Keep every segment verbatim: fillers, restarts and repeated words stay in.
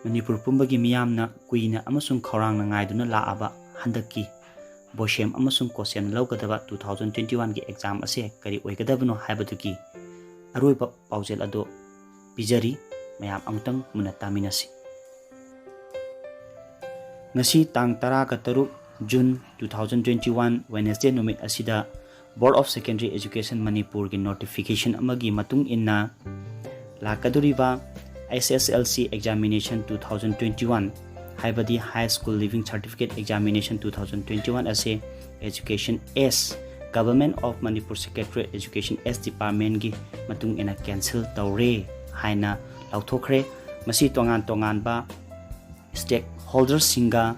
ꯃꯅꯤꯄꯨꯔ ꯄꯨꯝꯕꯒꯤ ꯃꯤꯌꯥꯝꯅ ꯀꯨꯏꯅ ꯑꯃꯁꯨꯡ ꯈꯧꯔꯥꯡꯅ ꯉꯥꯏꯗꯨꯅ ꯂꯥꯛꯑꯕ ꯍꯟꯗꯛꯀꯤ ꯕꯣꯁꯦꯝ ꯑꯃꯁꯨꯡ ꯀꯣꯁꯦꯝ ꯂꯧꯒꯗꯕ two thousand twenty one ꯒꯤ exam ꯑꯁꯦ ꯀꯔꯤ ꯑꯣꯏꯒꯗꯕꯅꯣ ꯍꯥꯏꯕꯗꯨꯒꯤ ꯑꯔꯣꯏꯕ ꯄꯥꯎꯖꯦꯜ ꯑꯗꯨ ꯄꯤꯖꯔꯤ꯫ ꯃꯌꯥꯝ ꯑꯃꯨꯛꯇꯪ ꯃꯨꯟꯅ ꯇꯥꯃꯤꯟꯅꯁꯤ꯫ ꯉꯁꯤ ꯇꯥꯡ ꯇꯔꯥꯒ ꯇꯔꯨꯛ June two thousand twenty one, Wednesday ꯅꯨꯃꯤꯠ ꯑꯁꯤꯗ Board of Secondary Education ꯃꯅꯤꯄꯨꯔꯒꯤ notification ꯑꯃꯒꯤ ꯃꯇꯨꯡ ꯏꯟꯅ ꯂꯥꯛꯀꯗꯧꯔꯤꯕ H S L C examination two thousand twenty one, ꯍꯥꯏꯕꯗꯤ High School Leaving Certificate Examination two thousand twenty one ꯑꯁꯤ Education S, Government of Manipur Secretariat Education S Department ꯒꯤ ꯃꯇꯨꯡ ꯏꯟꯅ cancel ꯇꯧꯔꯦ ꯍꯥꯏꯅ ꯂꯥꯎꯊꯣꯛꯈ꯭ꯔꯦ꯫ ꯃꯁꯤ ꯇꯣꯉꯥꯟ ꯇꯣꯉꯥꯟꯕ stakeholder ꯁꯤꯡꯒ,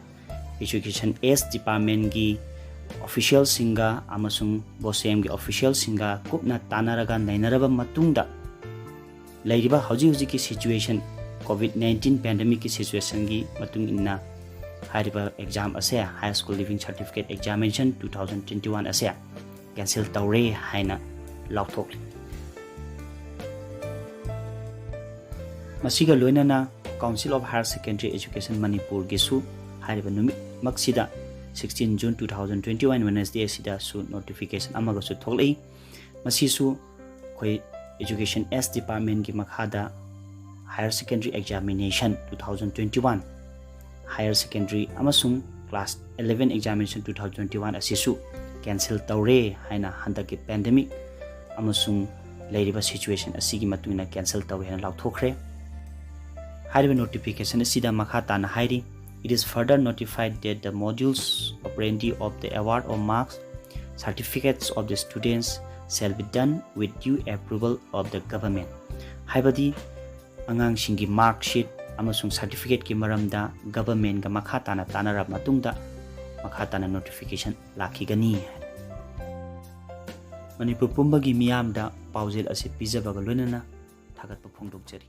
Education S Department ꯒꯤ official ꯁꯤꯡꯒ ꯑꯃꯁꯨꯡ ꯕꯣꯁꯦꯝꯒꯤ official ꯁꯤꯡꯒ ꯀꯨꯞꯅ ꯇꯥꯟꯅꯔꯒ ꯅꯩꯅꯔꯕ ꯃꯇꯨꯡꯗ, ꯂꯩꯔꯤꯕ ꯍꯧꯖꯤꯛ ꯍꯧꯖꯤꯛꯀꯤ situation, COVID nineteen pandemic ꯀꯤ situation ꯒꯤ ꯃꯇꯨꯡ ꯏꯟꯅ ꯍꯥꯏꯔꯤꯕ exam ꯑꯁꯦ, High School Leaving Certificate Examination two thousand twenty one ꯑꯁꯦ cancel ꯇꯧꯔꯦ ꯍꯥꯏꯅ ꯂꯥꯎꯊꯣꯛꯂꯤ꯫ ꯃꯁꯤꯒ ꯂꯣꯏꯅꯅ Council of Higher Secondary Education ꯃꯅꯤꯄꯨꯔꯒꯤꯁꯨ ꯍꯥꯏꯔꯤꯕ ꯅꯨꯃꯤꯠꯃꯛꯁꯤꯗ, sixteen June two thousand twenty one, Wednesday ꯑꯁꯤꯗꯁꯨ notification ꯑꯃꯒꯁꯨ ꯊꯣꯛꯂꯛꯏ꯫ ꯃꯁꯤꯁꯨ ꯑꯩꯈꯣꯏ Education S Department ꯀꯤ ꯃꯈꯥꯗ Higher Secondary Examination two thousand twenty one, Higher Secondary ꯑꯃꯁꯨꯡ Class eleven Examination two thousand twenty one ꯑꯁꯤꯁꯨ cancel ꯇꯧꯔꯦ ꯍꯥꯏꯅ, ꯍꯟꯗꯛꯀꯤ pandemic ꯑꯃꯁꯨꯡ ꯂꯩꯔꯤꯕ situation ꯑꯁꯤꯒꯤ ꯃꯇꯨꯡ ꯏꯟꯅ cancel ꯇꯧꯔꯦ ꯍꯥꯏꯅ ꯂꯥꯎꯊꯣꯛꯈ꯭ꯔꯦ꯫ ꯍꯥꯏꯔꯤꯕ notification ꯑꯁꯤꯗ ꯃꯈꯥ ꯇꯥꯅ ꯍꯥꯏꯔꯤ, "It is further notified that the modus operandi of the award of marks, certificates of the students shall be done with due approval of the government." ꯍꯥꯏꯕꯗꯤ, ꯑꯉꯥꯡꯁꯤꯡꯒꯤ mark sheet ꯑꯃꯁꯨꯡ certificate ꯀꯤ ꯃꯔꯝꯗ government ꯀ ꯃꯈꯥ ꯇꯥꯅ ꯇꯥꯟꯅꯔꯕ ꯃꯇꯨꯡꯗ ꯃꯈꯥ ꯇꯥꯅ notification ꯂꯥꯛꯈꯤꯒꯅꯤ꯫ ꯃꯅꯤꯄꯨꯔ ꯄꯨꯝꯕꯒꯤ ꯃꯤꯌꯥꯝꯗ ꯄꯥꯎꯖꯦꯜ ꯑꯁꯤ ꯄꯤꯖꯕꯒ ꯂꯣꯏꯅꯅ ꯊꯥꯒꯠꯄ ꯐꯣꯡꯗꯣꯛꯆꯔꯤ꯫